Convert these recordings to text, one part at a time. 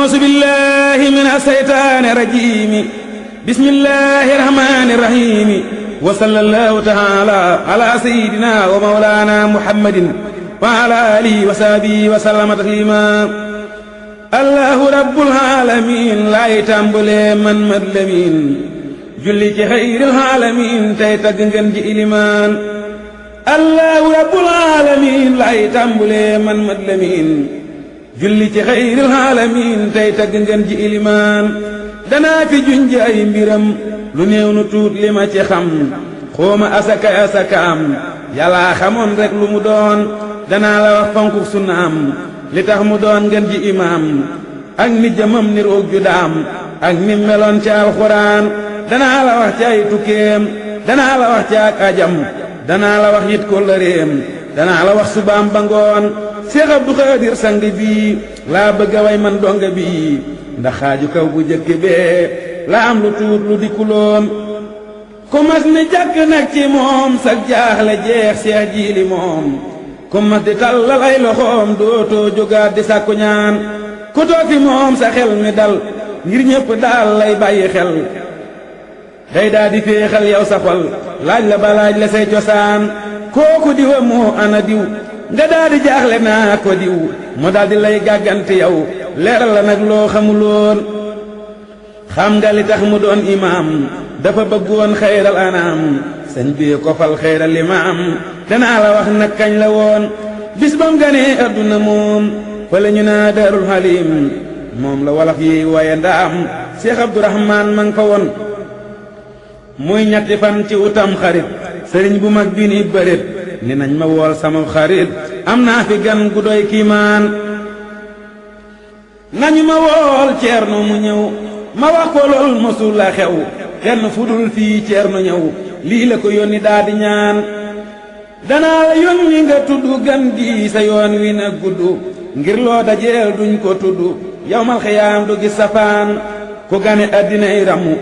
أعوذ بالله من الشيطان الرجيم بسم الله الرحمن الرحيم وصلى الله تعالى على سيدنا ومولانا محمد وعلى آله وصحبه وسلم تسليما الله رب العالمين لا يتنبلي من مدلمين julli ci xayril aalamiin tey tagg ngeen ji ilimaan allahu rabbul aalamiin lay tàmbulee man mat lamiin julli ci xayril aalamiin tey tagg ngeen ji ilimaan danaa fi junj ay mbiram lu néew nu tuut li ma ci xam xooma asakaam yàllaa xamoon rek lu mu doon danaa la wax fonku sunnaam li tax mu doon ngeen ji imaam ak ni jëmam ni roog ju daam ak ni meloon ci alxuraan danaa la wax ci ay tukkeem danaa la wax ci ak ajam danaa la wax yit kóllëreem danaa la wax subaam ba ngoon Seex Abdu Xaadir sang bii laa bëgg a way man donga bii ndax xaaju kaw bu jëkk bee la am lu tuut lu dikkuloon ku mas ni jàkk nag ci moom sag jaaxle jeex Seex Jiili moom ku mas di tallal ay loxoom dootoo jógaat di sàkku ñaan ku toog fi moom sa xel mi dal ngir ñépp daal lay bàyyi xel day daa di féexal yow sa xol laaj la ba laaj la say cosaan kooku diwa moo ana diw nga daa di jaaxle naa ko diw mu daal di lay gàggante yow leeral la nag loo xamuloon xam nga li tax mu doon imaam dafa bëggoon xayral anaam sëñ bi ko fal xayral imaam danaa la wax nag kañ la woon bis bam ganee adduna moom fa la ñu naa Daarul Halim moom la wolof yi waaye ndaam Seex Abdurahmaan ma nga fa woon muy ñetti fan ci utam xarit sëriñ bu mag bi ni bërit ni nañ ma wool sama xarit am naa fi gan gu doy kiimaan nañu ma wool ceerno mu ñëw ma wax ko lool mosul la xew kenn fu dul fii ceerno ñëw lii la ko yónni daa di ñaan danaa la yónni nga tudd gan gi sa yoon wi na gudd ngir loo dajeel duñ ko tudd yawmal xiyaam du gis safaan ku gane addinay ramu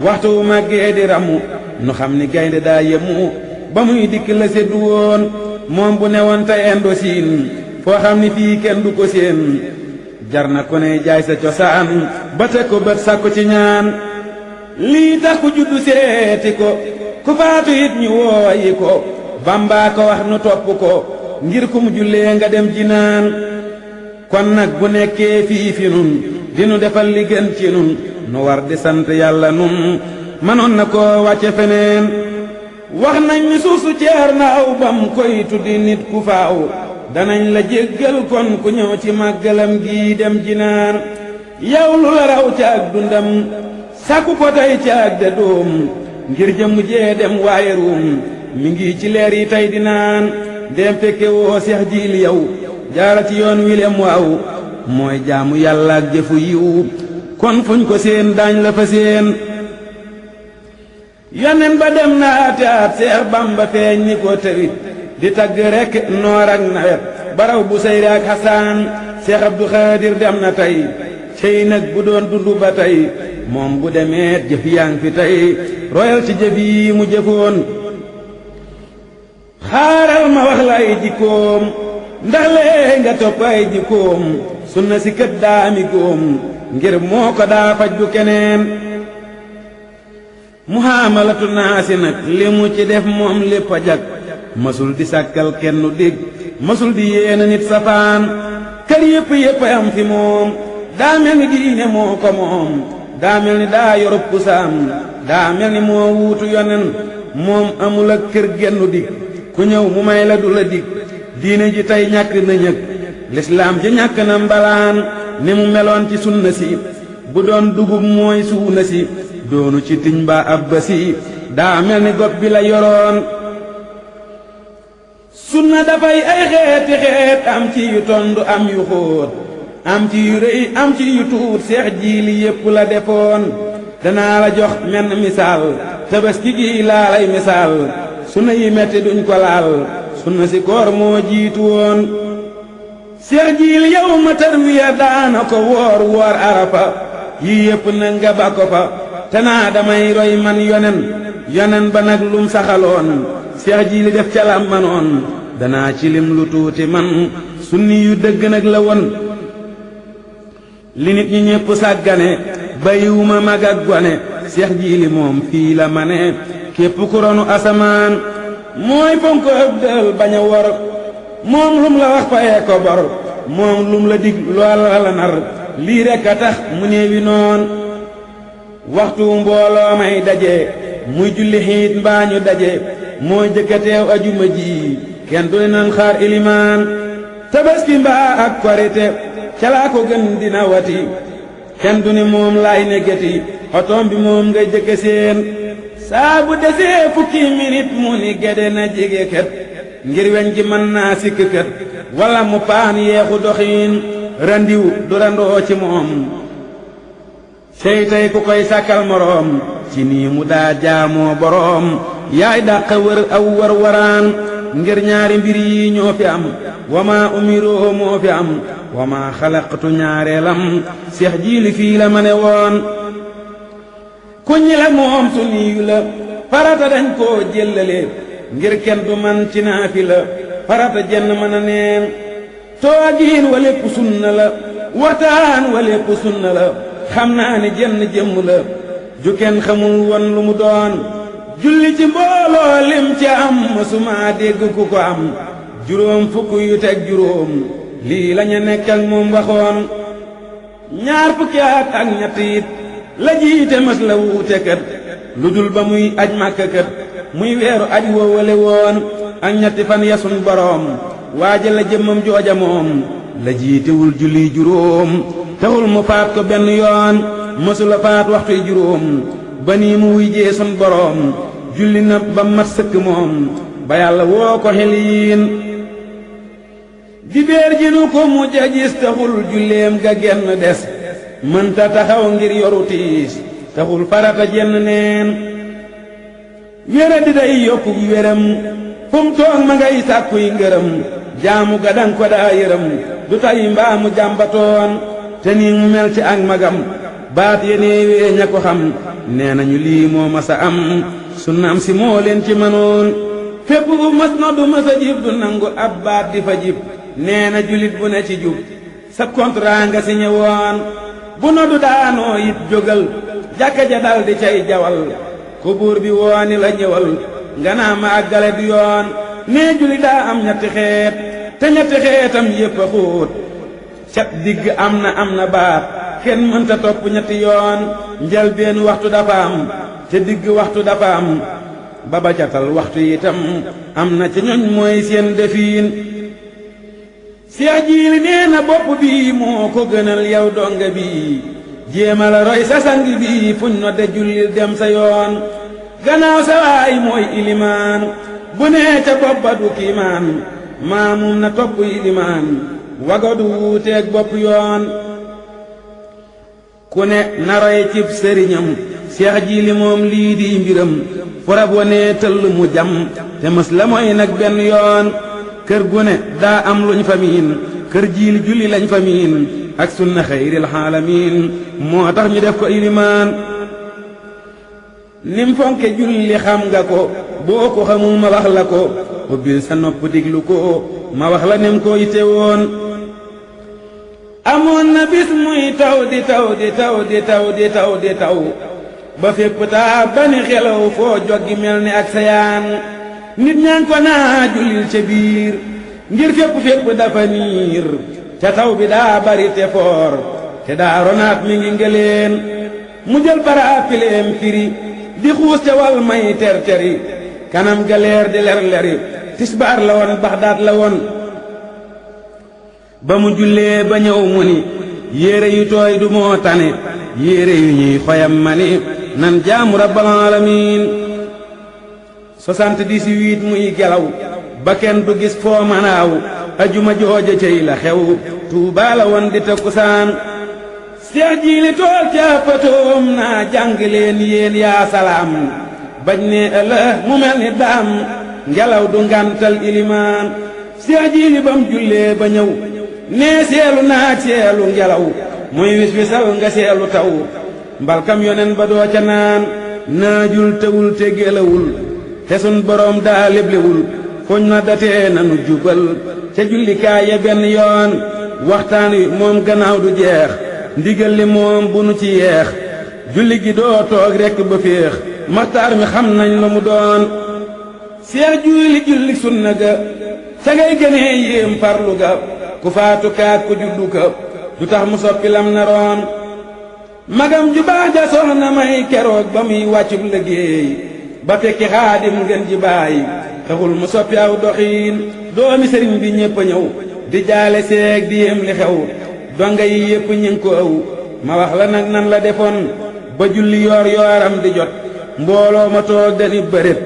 waxtu wu màggee di ramu nu xam ni gaynde daa yemu ba muy dikk la seddu woon moom bu newoon te endo siin foo xam ni fii kenn du ko seen jar na ku ne jaay sa cosaan ba teg ko bët sàkku ci ñaan lii tax ku juddu seeti ko ku faatu it ñu wooyi ko Bamba ko wax nu topp ko ngir ku mu jullee nga dem jinaan kon nag bu nekkee fii fi nun dinu defal li gën ci nun nu war di sant yàlla nun manoon na koo wàcce feneen wax nañ ni suusu ceer na aw bam koy tuddi nit ku faaw danañ la jéggal kon ku ñëw ci màggalam gii dem jinaan yow lu la raw ca ak dundam sàkku ko tey ca ak de doom ngir jëmm jee dem waaye ruum mi ngi ci leer yi tey di naan dem fekke woo Seex Jiili yow jaara ci yoon wilem waaw mooy jaamu yàlla ak jëfu yiw kon fuñ ko seen daañ la fa seen yonen ba dem na ate at Seex Bamba feeñ ni ko tawit di tagg rekk noor ak nawet baraw bu sayri ak xasaan Seex Abdu Xaadir dem na tey cey nag bu doon dundu ba tey moom bu demeet jëf yaa ngi fi tey royal ci jëf yi mu jëfoon xaaral ma wax la ay jikkoom ndax lee nga topp ay jikkoom sunna si kët daa ami góom ngir moo ko daa faj du keneen muhaamalatu naasi nag li mu ci def moom lépp a jag masul di sàkkal kenn dig masul di yéena nit safaan kër yépp am fi moom daa mel ni diine moo ko moom daa mel ni daa yorub pusaam daa mel ni moo wuutu yonen moom amul ak kër gennu dig ku ñëw mu may la du la dig diine ji tey ñàkk na ñëg lislaam ji ñàkk na mbalaan ni mu meloon ci sunna si bu doon dugub mooy suuna si doonu ci tiñ ba ab ba si daa mel ni gopp bi la yoroon sunna dafay ay xeeti xeet am ci yu tondu am yu xóot am ci yu rëy am ci yu tuut Seex Jiili yépp la defoon danaa la jox menn misaal tabaski gi laa lay misaal sunna yi metti duñ ko laal sunna si koor moo jiitu woon Seex Jiili yow ma tarwiya daana ko woor arafa yii yépp na nga ba ko fa te naa damay roy man yonen ba nag lum saxaloon Seex Jiili def ca la manoon danaa ci lim lu tuuti man sunni yu dëgg nag la woon li nit ñi ñépp sàggane bayiwuma mag ak gone Seex Jiili moom fii la ma ne képp ku ronu asamaan mooy fonk ëb dël bañ a wor moom lum la wax fayee ko bor moom lum la dig loola la nar lii rekk a tax mu néewi noon waxtu mbooloo may daje muy julli xiit mbaa ñu daje mooy jëkka teew ajuma ji kenn du nan xaar ilimaan tabaski mbaa ak korite calaa ko gën dina wati kenn du ni moom laay neggati otoom bi moom ngay jëkke seen saa bu desee fukki minit mu ni gede na jege kët ngir weñ gi mën naa sikk kët walla mu paan yeexu doxiin randiw du randoo ci moom sey tey ku koy sàkkal moroom ci nii mu daa jaamoo boroom yaay dàqa wër aw war waraan ngir ñaari mbir yi ñoo fi am wama umiroo moo fi am wama xalaqtu ñaareelam Seex Jiili fii la ma ne woon ku ñi la moom su niyu la farata dañ koo jëllale ngir kenn du man ci naafi la farata jenn mën a neen toogiin wa lépp sunna la waxtaan wa lépp sunna la xam naa ni jenn jëmm la ju kenn xamul woon lu mu doon julli ci mbooloo lim ci am masuma dégg ku ko am juróom fukk yu teg juróom lii lañu nekk ak moom waxoon ñaar fukki at ak ñett it la jiite mas la wuute kët lu dul ba muy aj Màkka kët muy weeru aj woowale woon ak ñetti fan yasun boroom waaja la jëmmam jooja moom la jiitewul julli juróom taxul mu faat ko benn yoon mësula faat waxtuy juróom ba nii mu wuy jee sun boroom julli na ba mat sëkk moom ba yàlla woo ko xeliin dibéer ji nu ko mujj a gis taxul julleem ga genn des mënta taxaw ngir yoru tiis taxul farata jenn neen wéra di day yokku wéram fu mu toog ma ngay sàkkuy ngërëm jaamu ga dang ko daa yërëm du tay mbaa mu jàmbatoon te nii mu mel ci ak magam baat yeneewee ña ko xam nee nañu lii moo masa am sunnaam si moo leen ci mënoon fépp bu mas no du masa jib du nangu ab baat di fa jib nee na julit bu ne ci jub sa contrat nga si ñëwoon bu no du daanoo it jógal jàkka ja dal di cay jawal ku buur bi wooni la ñëwal nga naa ma àggale du yoon nee juli daa am ñetti xeet te ñetti xeetam yépp a xóot cat digg am na baat kenn mënta topp ñetti yoon njëlbeen waxtu dafa am te digg waxtu dafa am ba ba catal waxtu itam am na ci ñoñ mooy seen defiin Seex Jiili nee na bopp bi moo ko gënal yow donga bi jéema la roy sa sang bi fuñ no de jullil dem sa yoon gannaaw sa waay mooy ilimaan bu nee ca bopp ba du kiimaan maamum na topp ilimaan wagadu wuuteeg bopp yoon ku ne na roy cib sëriñam Seex Jiili moom lii di mbiram furab wonee tëll mu jam te mës la mooy nag benn yoon kër gu ne daa am luñ fa miin kër Jiili julli lañ fa miin ak sunna xayril xaalamiin moo tax ñu def ko ilimaan nim fonke julli xam nga ko boo ko xamul ma wax la ko ubbil sa nopp diglu ko ma wax la nim ko yite woon amoon na bis muy taw di taw di taw di taw di taw di taw ba fépp taa bani xelaw foo joggi mel ni ak sayaan nit ñaan ko naa jullil ca biir ngir fépp dafa niir ca taw bi daa bari te foor te daa ronaat mi ngi ngeleen mu jël bara fileem firi di xuus ca wal may terteri kanam ga leer di ler-leri tisbaar la woon Baxdaad la woon ba mu jullee ba ñëw mu ni yére yu tooy du moo tane yére yu ñuy xoyam ma ni nan jaamu rabbal alamin 78 muy gelaw ba kenn du gis foo manaaw ajuma jooja cey la xew Tuubaa la woon di takkusaan Seex Jiili tool ca patoom naa jàng leen yéen yaa salaam bañ ne ëllëg mu mel ni daam ngelaw du ngantal ilimaan Seex Jiili bam jullee ba ñëw nee seelu naaj seelu ngelaw muy wis wisal nga seelu taw mbalkam yonen ba doo ca naan naajul tewul te gelawul te sun boroom daa leblewul fuñ na datee nanu jubal ca jullikaay ya benn yoon waxtaan wi moom gannaaw du jeex ndigal li moom bu nu ci yeex julli gi doo toog rekk ba féex maxtaar mi xam nañ lu mu doon seex julli sunna ga ca ngay gënee yéem farlu ga ku faatu kaat ku juddu ka du tax mu soppi lam naroon magam ju baax ja soxna may keroog ba muy wàccub liggéey ba fekki xaadim ngeen ji baay taxul mu soppi aw doxiin doomi sëriñ bi ñépp a ñëw di jaale seeg di yéem li xew donga yi yépp ñing ko ëw ma wax la nag nan la defoon ba julli yoor yooram di jot mbooloo ma toog dani bërét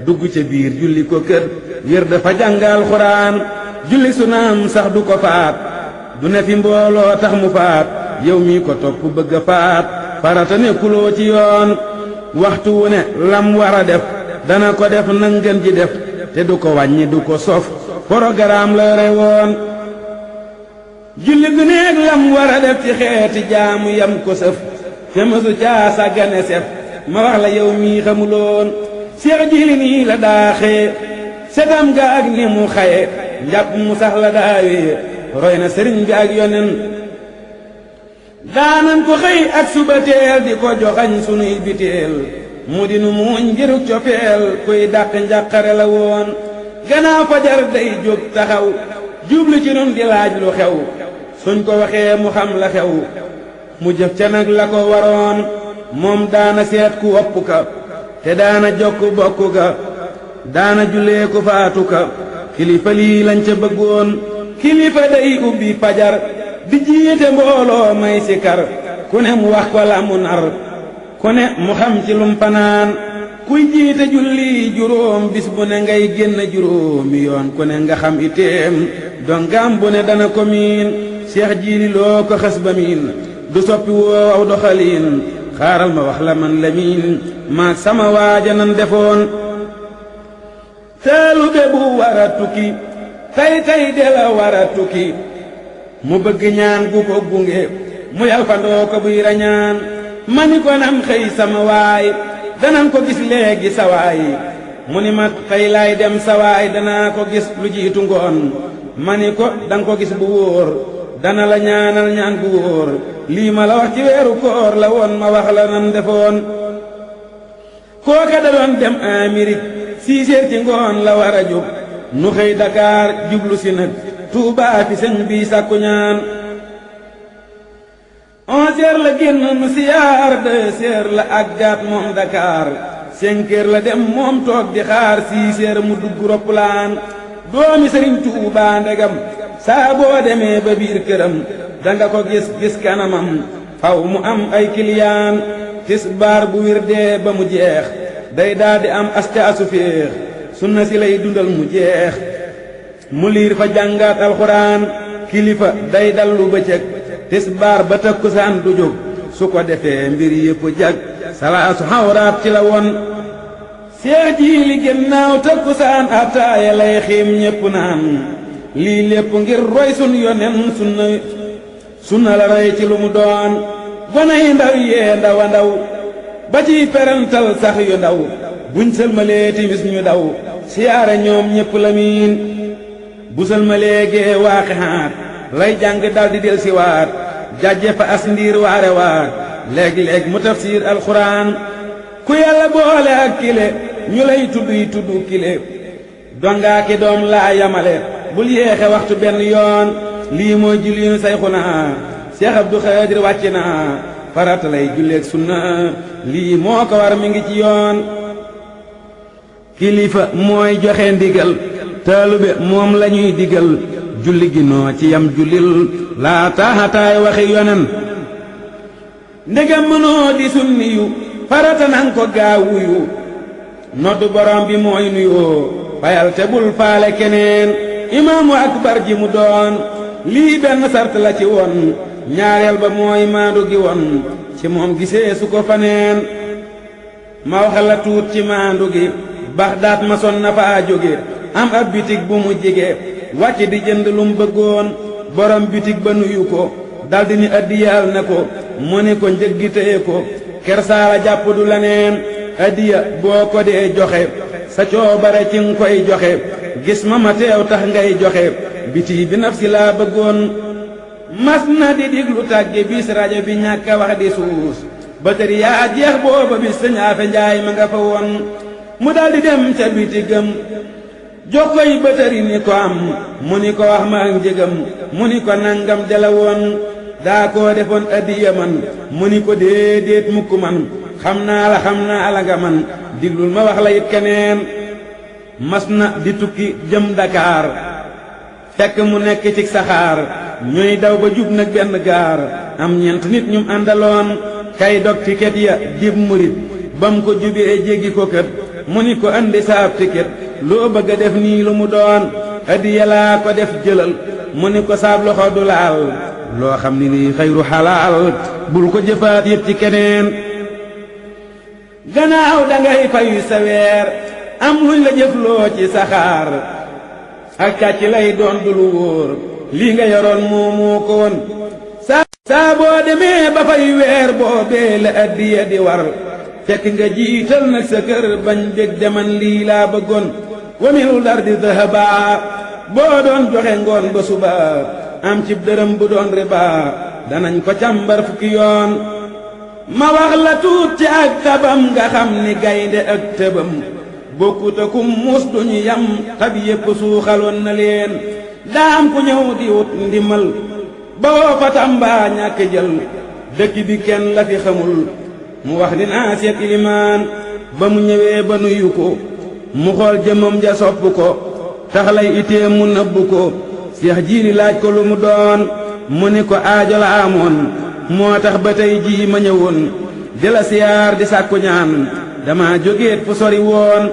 dugg ca biir julli ko kër wér dafa jàngal xuraan julli sunaam sax du ko faat du ne fi mbooloo tax mu faat yow mii ko topp bëgg a faat farata nekkuloo ci yoon waxtu wu ne lam war a def dana ko def na ngeen ji def te du ko wàññi du ko sof programme la rewoon julli gu neeg lam war a def ci xeeti jaamu yam ko sëf te mësu caa sàggane sef ma wax la yow mii xamuloon seex jili nii la daaxee setam ga ak ni mu xaye njàpp mu sax la daawee roy na sëriñ bi ak yonen daanan ko xëy ak suba teel di ko joxañ sunuy biteel mu di nu muuñ ngiruk cofeel kuy dàq njàqare la woon gannaaw fajar day jóg taxaw jublu ci nun di laaj lu xew suñ ko waxee mu xam la xew mu jëf ca nag la ko waroon moom daana seet ku wopp ka te daana jokk bokk ka daana jullee ku faatu ka kilifa lii lañ ca bëggoon kilifa day ubbi fajar di jiite mbooloo may sikar ku ne mu wax ko la mu nar ku ne mu xam ci lum fanaan kuy jiite julli juróom bis bu ne ngay génn juróomi yoon ku ne nga xam iteem dongam bu ne dana ko miin seex jiili loo ko xës ba miin du soppi woo aw doxaliin xaaral ma wax la man la miin maag sama waaja nan defoon teelu be bu war a tukki tey de la war a tukki mu bëgg ñaan gu ko gunge mu yalfandoo ko buy rañaan mani ko nam xëy sama waay danan ko gis léegi sawaay mu ni ma tey laay dem sawaay danaa ko gis lu jiitu ngoon mani ko danga ko gis bu wóor dana la ñaanal ñaan gu wóor lii ma la wax ci weeru koor la woon ma wax la nan defoon kooka da doon dem Amérique 6 heures ci ngoon la war a jóg nu xëy Dakar jublu si nag Tuubaa fi sëñ bi sàkku ñaan 11 heures la génn nu siyaar 2 heures la àggaat moom Dakar 5 heures la dem moom toog di xaar 6 heures mu dugg roppalaan doomi sëriñ Tuubaa ndegam saa boo demee ba biir këram danga ko gis kanamam faw mu am ay kiliyaan tisbaar bu wirdee ba mu jeex day daldi am astaasu féex sunna si lay dundal mu jeex mu liir fa jàngaat alxuraan kilifa day dallu bëccëg tisbaar ba takkusaan du jóg su ko defee mbir yépp jag salaasu xawraat ci la woon seex jiili gennaaw takkusaan ataaya lay xiim ñépp naan lii lépp ngir roy sun yonen sunna la roy ci lu mu doon gone yi ndaw yee ndaw a ndaw ba ciy perantal sax yu ndaw buñ sëlmalee timis ñu daw siyaare ñoom ñépp la miin bu sëlmalee gee waaxixaat lay jàng daldi del siwaat jàjje fa as ndiir waare waat léeg-léeg mu tafsiir alxuraan ku yàlla boole ak kile ñu lay tudduy tuddu kile dongaa ki doom laa yamale bul yeexe waxtu benn yoon lii mooy julliinu sayxuna Seex Abdu Xaadir wàcc na farata lay julleek sunna lii moo ko war mi ngi ci yoon kilifa mooy joxe ndigal taalube moom lañuy digal julli gi noo ci yam jullil laa taaxataay waxi yonen ndegam mënoo di sunni yu farata nan ko gaawuyu noddu borom bi mooy nuyoo fayal te bul faale keneen imaamu akbar ji mu doon lii benn sart la ci woon ñaareel ba mooy maandu gi woon ci moom gisee su ko faneen ma waxal la tuut ci maandu gi Baxdaat ma son na faa jóge am ab bitig bu mu jige wàcc di jënd lum bëggoon borom bitig ba nuyu ko daldi ni addiyaal na ko mu ne ko njëg gi téye ko kersaala jàpp du la neen addiya boo ko dee joxe sa coobare ci nga koy joxe gis ma teew tax ngay joxe biti bi nafsi laa bëggoon mas na di diglu tàgge bis rajo bi ñàkk a wax di suus batari yaa jeex booba bis sëñ Afe Njaay ma nga fa woon mu daldi dem ca biti gëm jox koy batari ni ko am mu ni ko wax ma ak njëgam mu ni ko nangam jala woon daa koo defoon addiya man mu ni ko déedéet mukk man xam naa la nga man diglul ma wax la it keneen mas na di tukki jëm Dakar fekk mu nekk ci saxaar ñuy daw ba jub nag benn gaar am ñeent nit ñum àndaloon kay dog tiket ya dib murit bam ko jubee jéggi ko kët mu ni ko andi saab tiket loo bëgg a def nii lu mu doon addiya laa ko def jëlal mu ni ko saab loxo du laal loo xam ni lii xayru xalaal bul ko jëfaat yit ci keneen gannaaw dangay fayu sa weer am luñ la jëfloo ci saxaar ak càcc lay doon du lu wóor lii nga yoroon moomoo ko woon saa boo demee ba fay weer boobee la addiya di war fekk nga jiital nag sa kër bañ bég deman lii laa bëggoon wamilul ardi dahaba boo doon joxe ngoon ba suba am cib dërëm bu doon riba danañ ko càmbar fukki yoon ma wax la tuut ci ak tabam nga xam ni gaynde ak tëbam bokkuta kum mus duñu yam tab yépp suuxaloon na leen daam ku ñëw di wut ndimal ba woo fa Tamba ñàkk jël dëkk bi kenn la fi xamul mu wax dinaa seet ilimaan ba mu ñëwee ba nuyu ko mu xool jëmam ja sopp ko tax lay itee mu nëbbu ko Seex Jiili laaj ko lu mu doon mu ni ko aajo la amoon moo tax ba tey jii ma ñëwoon di la siyaar di sàkku ñaan dama jógeet fu sori woon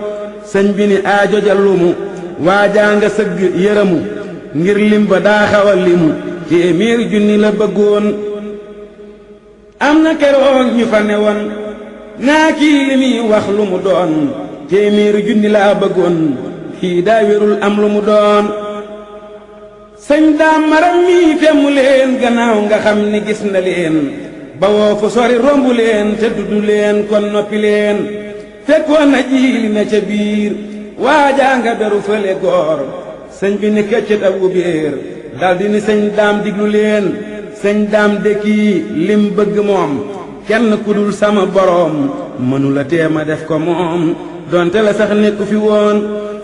sëñ bi ni aajo ja lumu waajaa nga sëgg yërëmu ngir lim ba daa xawa limu téeméeri junni la bëggoon am na keroog ñu fa ne woon naa kii li muy wax lu mu doon téeméeri junni laa bëggoon kii daa wérul am lu mu doon sëñ daam maram mii femmu leen gannaaw nga xam ni gis na leen ba woo fu sori rombu leen te dudu leen kon noppi leen fekkoon na jiili na ca biir waajaa nga beru fële goor sëñ bi ni këccët ab ubéer daldi ni sëñ daam diglu leen sëñ daam dëkkii lim bëgg moom kenn ku dul sama boroom mënula teema def ko moom donte la sax nekku fi woon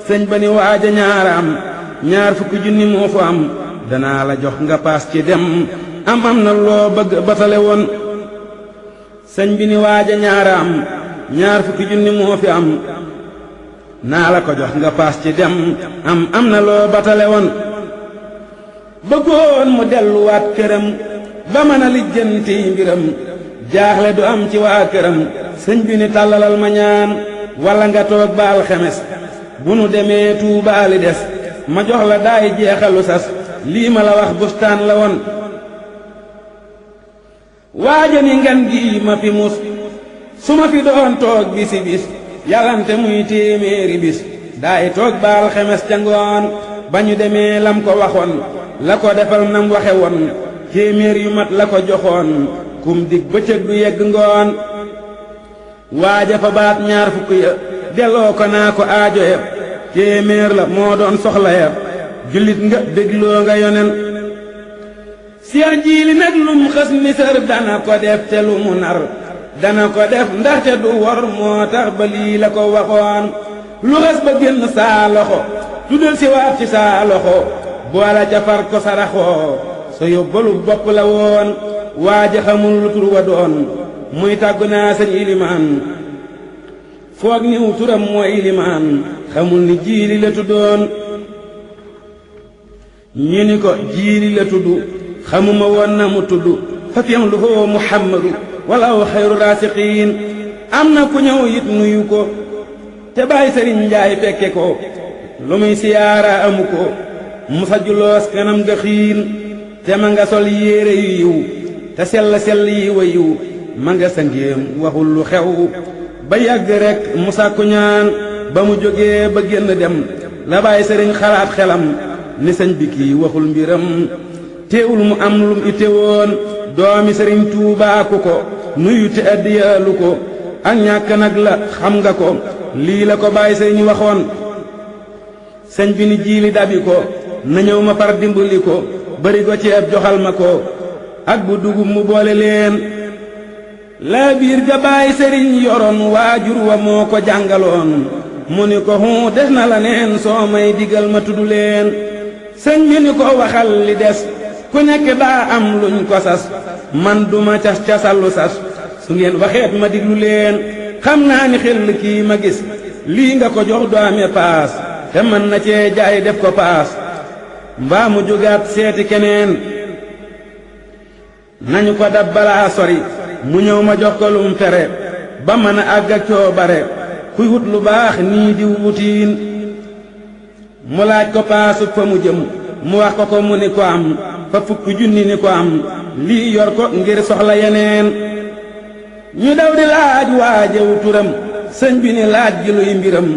sëñ ba ni waaja ñaaraam ñaar fukki junni moo fa am danaa la jox nga paas ci dem am na loo bëgg batale woon sëñ bi ni waaja ñaaraam ñaar fukki junni moo fi am naa la ko jox nga paas ci dem am na loo batale woon bëggoon mu delluwaat këram ba mën a lijjanti mbiram jaaxle du am ci waa këram sëñ bi ni tàllalal ma ñaan walla nga toog ba alxemes bu nu demee Tuubaa li des ma jox la daay jeexalu sas lii ma la wax bustaan la woon waaja ni ngan gi ma fi mus su ma fi doon toog bisi bis yàllante muy téeméeri bis daay toog ba alxemes ca ngoon ba ñu demee lam ko waxoon la ko defal nam waxe woon téeméer yu mat la ko joxoon kum dig bëccëg du yegg ngoon waaja fa baat ñaar fukk ya delloo ko naa ko aajo ya téeméer la moo doon soxla ya jullit nga dégloo nga yonen Seex Jiili nag lum xës nisar dana ko def te lu mu nar dana ko def ndaxte du wor moo tax ba lii la ko waxoon lu xës ba génn saa loxo tuddal si waat ci saa loxo boola ca far ko saraxoo sa yóbbalu bopp la woon waaja xamul lu tur wa doon muy tàggu naa sëñ ilimaan foog niw turam mooy ilimaan xamul ni Jiili la tuddoon ñu ni ko Jiili la tudd xamuma woon na mu tudd fa fiyam lu hoo Muhammadu wala wa xayru raasiqiin am na ku ñëw it nuyu ko te bàyyi sëriñ Njaay fekke ko lu muy siyaara amu ko mu sajjuloos kanam nga xiin te ma nga sol yéere yu yiw te sell yi wa yiw ma nga sa ngéem waxul lu xew ba yàgg rekk mu sàkku ñaan ba mu jógee ba génn dem la bàyyi sëriñ xalaat xelam ni sëñ bi kii waxul mbiram teewul mu am lum ite woon doomi sëriñ Tuubaa ku ko nuyu te addiyaalu ko ak ñàkk nag la xam nga ko lii la ko bàyyi sëriñ waxoon sëñ bi ni Jiili dabi ko na ñëw ma far dimbali ko bari go ceeb joxal ma ko ak bu dugub mu boole leen laa biir ga baay sëriñ yoroon waajur wa moo ko jàngaloon mu ni ko hu des na la neen soo may digal ma tudd leen sëñ bi ni ko waxal li des ku nekk daa am luñ ko sas man duma cas-casallu sas su ngeen waxeet ma diglu leen xam naa ni xel kii ma gis lii nga ko jox doome paas te mën na cee jaay def ko paas mbaa mu jógaat seeti keneen nañu ko dab balaa sori mu ñëw ma jox ko lum tere ba mën a àgg ak coobare kuy wut lu baax nii di wutiin mu laaj ko paasub fa mu jëm mu wax ko mu ni ko am fa fukki junni ni ko am lii yor ko ngir soxla yeneen ñu daw di laaj waajewu turam sëñ bi ni laaj gi luy mbiram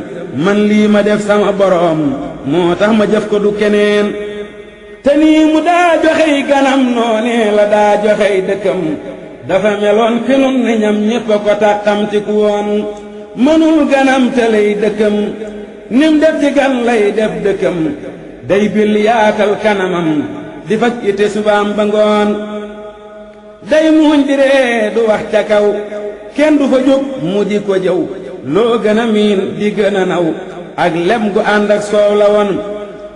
man lii ma def sama boroom moo tax ma jëf ko du keneen te nii mu daa joxey ganam noonee la daa joxey dëkkam dafa meloon fi nun ni ñam ñépp a ko tàqamtiku woon mënul ganam te lay dëkkam nim def ci gan lay def dëkkam day bil yaatal kanamam di faj ite subaam ba ngoon day muuñ di ree du wax ca kaw kenn du fa jóg mu di ko jëw loo gën a miin di gën a naw ak lem gu ànd ak soow la woon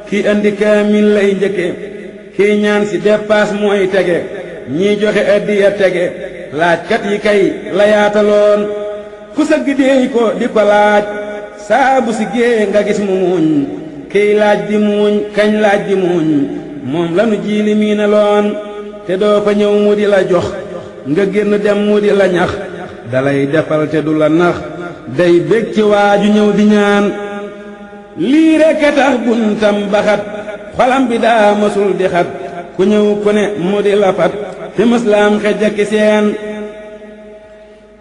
kii andi kaamil lay njëkke kii ñaan si dépasse mooy tege ñii joxe addiya tege laajkat yi kay la yaataloon ku sëgg déey ko di ko laaj saabu si géey nga gis mu muuñ kiy laaj di muuñ kañ laaj di muuñ moom lanu jiili miinaloon te doo fa ñëw mu di la jox nga génn dem mu di la ñax dalay defal te du la nax day bég ci waaju ñëw di ñaan lii rekk a tax buntam baxat xolam bi daa mësul di xat ku ñëw ku ne mu di la fat te mëslaam xejjaki seen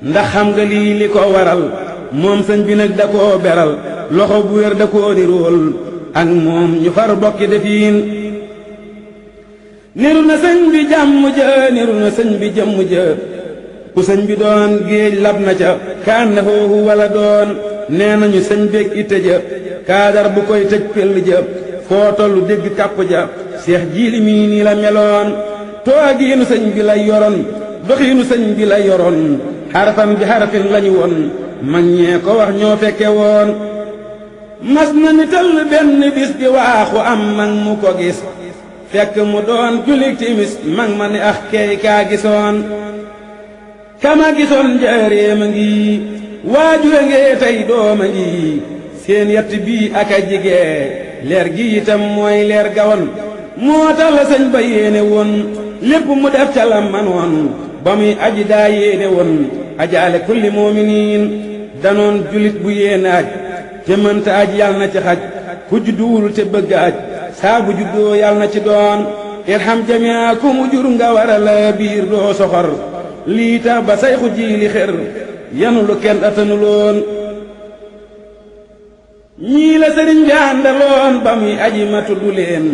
ndax xam nga lii li ko waral moom sëñ bi nag da koo beral loxo bu wér da koo nirool ak moom ñu far bokki defiin niru na sëñ bi jàmm ja niru na sëñ bi jëmm ja ku sëñ bi doon géej lab na ca kaan na foofu wala doon nee nañu sëñ beeg itte ja kaadar bu koy tëj pell ja foo tollu dégg kàpp ja seex jiili mii nii la meloon toogiinu sëñ bi la yoroon doxiinu sëñ bi la yoroon xarfan bi xarfin lañu woon mag ñee ko wax ñoo fekke woon mas na ni tëll benn bis di waaxu am mag mu ko gis fekk mu doon julik timis mag ma ni ax key kaa gisoon kama gisoon njaareem a ngi waajure ngee tey dooma ngi seen yett bii ak a jigee leer gi itam mooy leer gawoon moo tax la sëñ ba yéene woon lépp mu def ca la man woon ba muy aji daa yéene woon ajaale kulli muuminiin danoon julit bu yéene aj te mënta aj yàlla na ci xaj ku judduwul te bëgg aj saa bu juddoo yàlla na ci doon irham jamia ku mu jur nga wara la biir doo soxor lii tax ba sayxu jiili xër yanu lu kenn atanuloon ñii la sëriñ bi àndaloon ba muy aji ma tudd leen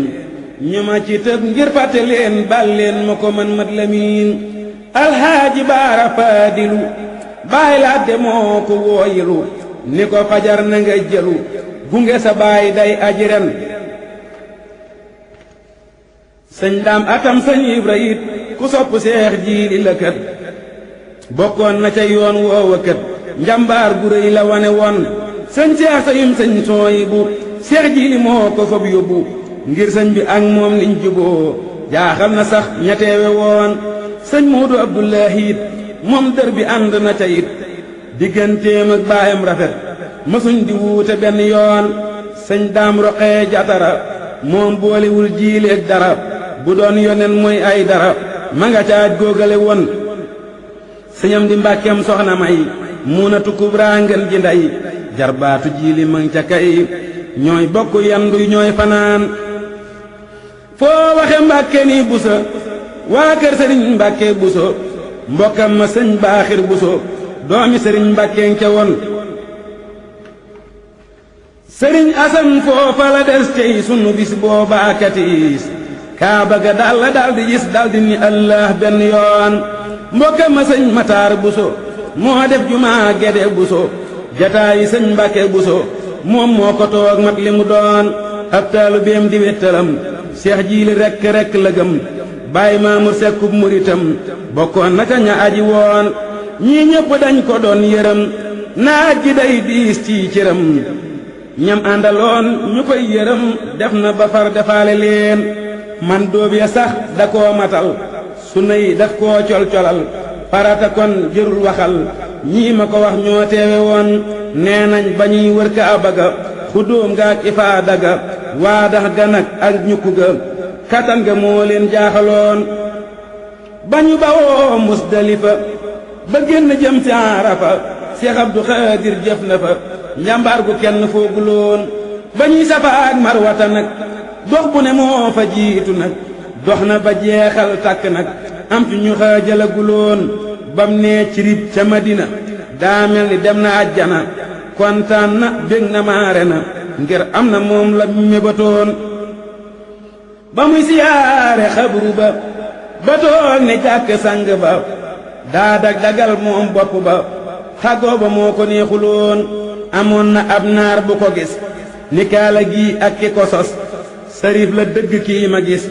ñu ma ci tëb ngir fàtte leen bal leen ma ko man mat lamiin alxaaji baara faadilu baay laadde moo ko wooyilu ni ko fajar na nga jëlu gunge sa baay day aji ren sëñ daam atam sëñ ibra it ku sopp seex jiili la kët bokkoon na ca yoon woowa kët njambaar gu rëy la wane woon sëñ seex sa yum sëñ sooyi bu seex jiili moo ko fob yóbbu ngir sëñ bi ak moom niñ juboo jaaxal na sax ñeteewe woon sëñ Moodu Abdullahi it moom dër bi ànd na ca it digganteem ak baayam rafet mësuñ di wuute benn yoon sëñ daam roqee jatara moom boolewul jiili ak dara bu doon yonen mooy ay dara ma nga caaj góogale woon sëñam di mbàkkeem soxna may muunatu kubraa ngeen ji ndey jarbaatu jiili mang ca kay ñooy bokk yandu ñooy fanaan foo waxe mbàkke ni busa waa kër sëriñ mbàkke buso mbokkam ma sëñ baaxir buso doomi sëriñ mbàkkeen ca woon sëriñ asan foofa la des cey sunu bis boobaa katiis kaaba ga dal di gis dal di ni allah benn yoon mbokkam ma sëñ mataar buso moo def jumaa gede buso jataayi sëñ mbàkke buso moom moo ko toog mat li mu doon ab taalubeem di wettalam Seex Jiili rekk la gëm Baay Maamur Sekkub muritam bokkoon na ca ña aji woon ñii ñépp dañ ko doon yërëm naaj gi day diis ci cëram ñam àndaloon ñu koy yërëm def na ba far defaale leen man dóob ya sax da koo matal sunna yi daf koo col-colal farata kon jërul waxal ñii ma ko wax ñoo teewe woon nee nañ ba ñuy wër Kaaba ga xudóom ga ak ifaada ga waadax ga nag ak ñukku ga katan ga moo leen jaaxaloon ba ñu bawoo Musdalifa ba génn jëm ci Arafa Seex Abdu Xaadir jëf na fa njàmbaar gu kenn fooguloon ba ñuy Safa ak Marwata nag dox bu ne moo fa jiitu nag dox na ba jeexal tàkk nag am ci ñu xaajalaguloon bam nee ci rib ca Madina daa mel ni dem na àjjana kontaan na bég na maare na ngir am na moom la mébatoon ba muy siyaare xabru ba toog ne jàkk sang ba daa dag-dagal moom bopp ba tàggoo ba moo ko neexuloon amoon na ab naar bu ko gis ni kaala gi ak ki ko sos sarif la dëgg kii ma gis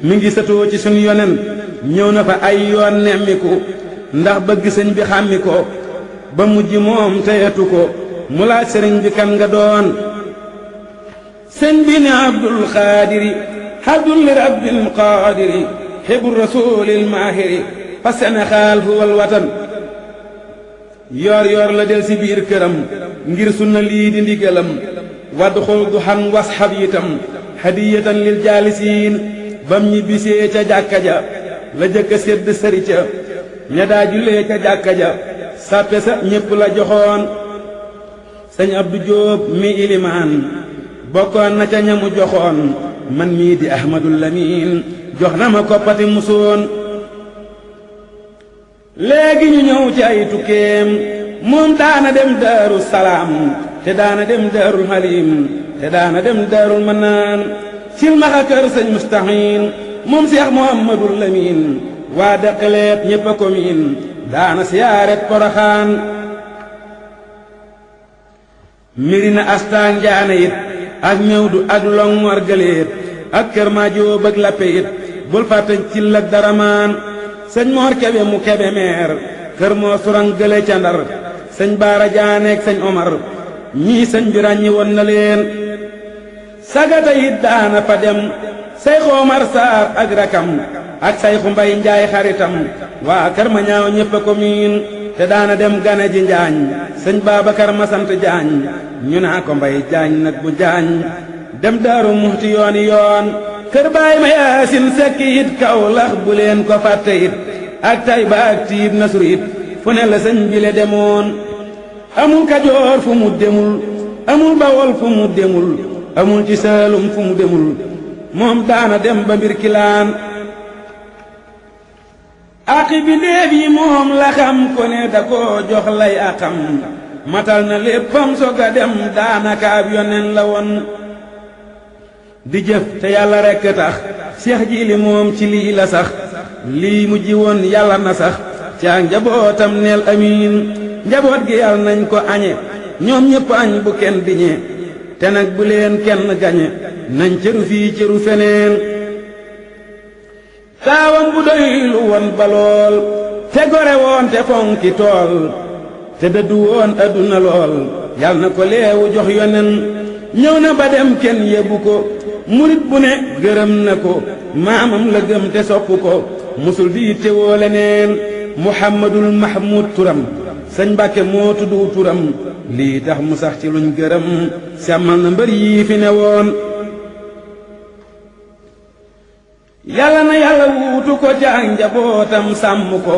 mi ngi satoo ci suñ yonen ñëw na fa ay yoon nemmiku ndax bëgg sëñ bi xàmmi ko ba mujj moom teyatu ko mu laaj sëriñ bi kan nga doon sëñ bi ne Abdul Xaadiri Abdul Rabbil Qaadiri xibru rasulil maahiri fa Sénégal fu wal watan yoor la del si biir këram ngir sunna lii di ndigalam wadxul du xan wasxab yitam hadiyatan lil jaalisiin bam ñi bisee ca jàkka ja la jëkk a sédd sëri ca ña daa jullee ca jàkka ja sàppe sa ñépp la joxoon sëñ Abdu Jóob mi ilimaan bokkoon na ca ñamu joxoon man mii di Ahmadul Lamin jox na ma koppati musoon léegi ñu ñëw ci ay tukkeem moom daana dem Daaru Salaam te daana dem Daarul Halim te daana dem Daarul Manaan silmaxa kër sëñ Mustahin moom Seex Muhammadul Lamin waa daqaleet ñépp a ko miin daana siyaaret Poroxaan Mirina Astaan Njaane it ak Ñëwdu ak Longor Gëleet ak Kër Maajóob ak Lappe it bul fàtte Cil ak Daramaan sëñ Moor Kebe mu Kebe meer kër moo surang gële ca Ndar sëñ Baara Jaaneek sëñ Omar ñii sëñ bi ràññi woon na leen sagata it daana fa dem Sayxu Omar Saar ak rakam ak Sayxu Mbay Njaay xaritam waa kër ma ñaaw ñépp a ko miin te daana dem gane ji njaañ sëñ Baabakar ma sant Jaañ ñu naa ko Mbay Jaañ nag bu Jaañ dem Daaru Muxti yooni yoon kër baay ma Yaasin Sekk it Kawlax bu leen ko fàtte it ak Tayba ak Tiib Nasru it fu ne la sëñ bi le demoon amul Kajoor fu mu demul amul Bawol fu mu demul amul ci Saalum fu mu demul moom daana dem ba mbir kilaan aqi bi léeb yi moom la xam ko ne da koo jox lay aqam matal na léppam soga dem daanaka ab yonen la woon di jëf te yàlla rekk tax Seex Jiili moom ci lii la sax lii mu ji woon yàlla na sax ca njabootam neel amiin njaboot gi yàlla nañ ko añe ñoom ñépp añ bu kenn diñe te nag bu leen kenn gañe nañ cëru fii cëru feneen taawam bu doylu woon ba lool te gore woon te fonki tool te dëddu woon adduna lool yàlla na ko leewu jox yonen ñëw na ba dem kenn yebbu ko murit bu ne gërëm na ko maamam la gëm te sopp ko musul di yittewoo leneen Muhammadul Mahmud turam sëñ Mbàkke moo tuddu turam lii tax mu sax ci luñ gërëm sàmmal na mbër yii fi ne woon yàlla na yàlla wuutu ko ca ak njabootam sàmm ko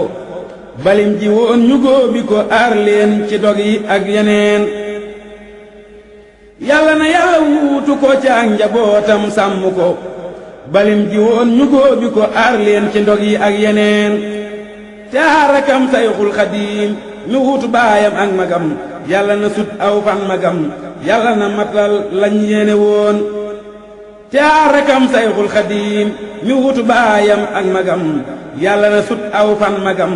balim ji woon ñu góobi ko aar leen ci dog yi ak yeneen yàlla na yàlla wuutu ko ca ak njabootam sàmm ko balim ji woon ñu góobi ko aar leen ci ndog yi ak yeneen te aarakam Sayxul Xadiim mi wuutu baayam ak magam yàlla na sut aw fan magam yàlla na matal lañ yéene woon te aarakam Sayxul Xadiim mi wuutu baayam ak magam yàlla na sut aw fan magam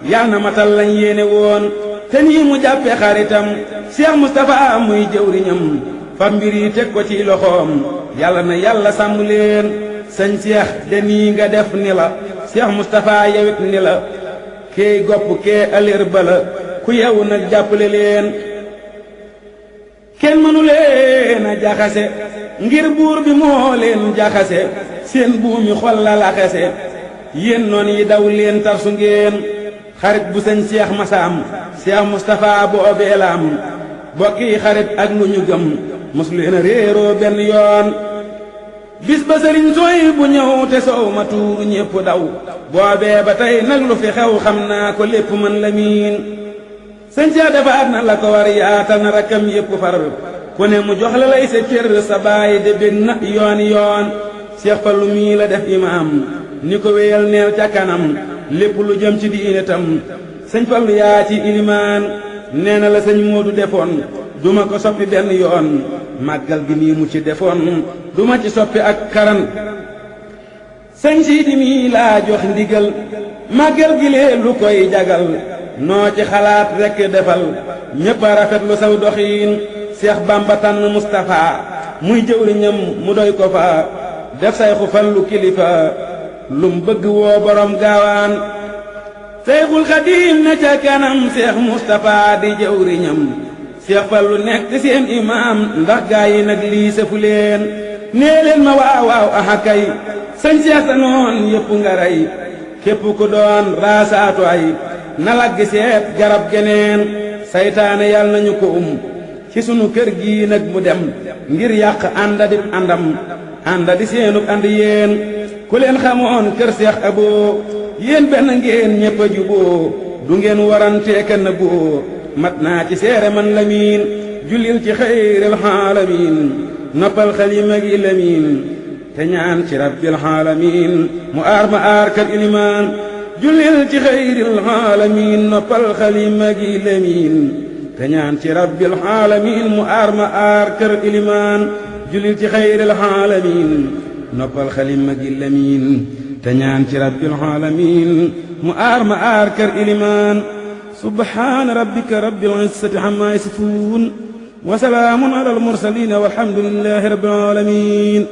yàlla na matal lañ yéene woon te nii mu jàppe xaritam Cheikh Moustapha muy jëwriñam fa mbir yi teg ko ci loxoom yàlla na yàlla sàmm leen sëñ Cheikh de nii nga def ni la Cheikh Moustapha yewit ni la kee gopp kee aleer bala ku yewu nag jàppale leen kenn mënu leen a jaxase ngir buur bi moo leen jaxase seen buumi xol la laxase yéen noon yi daw leen tarsu ngeen xarit bu sëñ Cheikh Massam Cheikh Moustapha boobee la am bokki xarit ak lu ñu gëm mos leen a réeroo benn yoon bis ba sëriñ sooy bu ñëw te soow ma tuur ñépp daw boobee ba tey nag lu fi xew xam naa ko lépp mën la miin sëñ Cheikh defaat na la ko war yaatal na rakkam yépp far ku ne mu jox la lay sa cër sa baay de bég na yooni yoon Cheikh Fallou mii la def imaam ni ko wéyal neel ca kanam lépp lu jëm ci diine tam sëñ Fallou yaa ci ilimaan nee na la sëñ Moodu defoon duma ko soppi benn yoon màggal gi nii mu ci defoon duma ci soppi ak karan sëñ Siidi mii laa jox ndigal màggal gi lee lu koy jagal noo ci xalaat rekk defal ñépp a rafet lu saw doxiin Seex Bamba tànn Mustapha muy jëwriñam mu doy ko fa def Sayxu Fallu kilifa lum bëgg woo borom gaawaan Seyxul Xadiim na ca kanam Seex Mustapha di jëwriñam Seex Fallu nekk seen imaam ndax gaa yi nag lii sëfu leen nee leen ma waaw waaw aha kay sëñ Seex sa noon yépp nga rey képp ku doon raasaatu ay na laggi seet garab geneen saytaane yàlla nañu ko ci sunu kër gii nag mu dem ngir yàq ànda di àndam ànda di seenub ànd yéen ku leen xamoon kër Seex Aboo yéen benn ngeen ñépp a juboo du ngeen warantee kenn boo mat naa ci seere man Lamin jullil ci xayril xaalamiin noppal xalima gi Lamin te ñaan ci rabbil xaalamiin mu aar ma aar kër ilimaan jullil ci xayril xaalamiin noppal xalima gi Lamin te ñaan ci rabbil xaalamiin mu aar ma aar kër ilimaan jullil ci xayril xaalamiin noppal xalima gi Lamin te ñaan ci rabbil xaalamiin mu aar ma aar kër ilimaan subhaana rabbika rabbil izzati ammaa yasifuun wa salaamun alal mursaliin walhamdulillaahi rabbil aalamiin